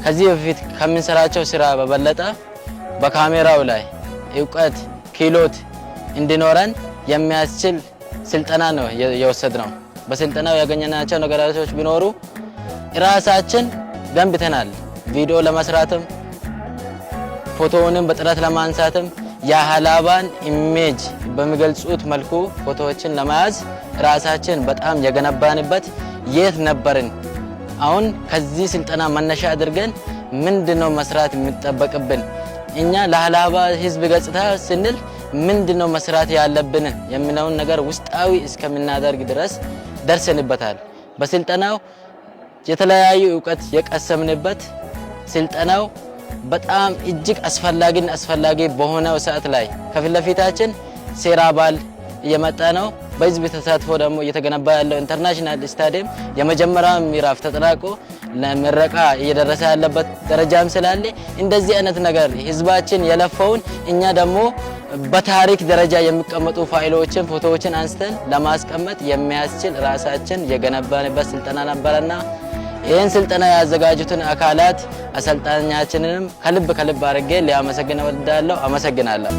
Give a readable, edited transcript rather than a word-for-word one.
ከዚህ በፊት ከምንሰራቸው ስራ በበለጠ በካሜራው ላይ እውቀት፣ ክህሎት እንዲኖረን የሚያስችል ስልጠና ነው የወሰድነው። በስልጠናው ያገኘናቸው ነገራቶች ቢኖሩ ራሳችን ገንብተናል። ቪዲዮ ለመስራትም፣ ፎቶውንም በጥራት ለማንሳትም፣ የሀላባን image በሚገልጹት መልኩ ፎቶዎችን ለመያዝ ራሳችን በጣም የገነባንበት፣ የት ነበርን፣ አሁን ከዚህ ስልጠና መነሻ አድርገን ምንድነው መስራት የሚጠበቅብን፣ እኛ ለሀላባ ሕዝብ ገጽታ ስንል ምንድነው መስራት ያለብን የሚለውን ነገር ውስጣዊ እስከምናደርግ ድረስ ደርሰንበታል። በስልጠናው የተለያዩ እውቀት የቀሰምንበት፣ ስልጠናው በጣም እጅግ አስፈላጊና አስፈላጊ በሆነው ሰዓት ላይ ከፊት ለፊታችን ሴራ በዓል እየመጣ ነው። በህዝብ ተሳትፎ ደግሞ እየተገነባ ያለው international ስታዲየም የመጀመሪያው ምዕራፍ ተጠናቆ ለምረቃ እየደረሰ ያለበት ደረጃም ስላለ፣ እንደዚህ አይነት ነገር ህዝባችን የለፋውን እኛ ደግሞ በታሪክ ደረጃ የሚቀመጡ ፋይሎችን፣ ፎቶዎችን አንስተን ለማስቀመጥ የሚያስችል ራሳችን የገነባንበት ስልጠና ነበረና ይህን ስልጠና ያዘጋጁትን አካላት አሰልጣኛችንንም ከልብ ከልብ አድርጌ ሊያመሰግን እወዳለሁ። አመሰግናለሁ።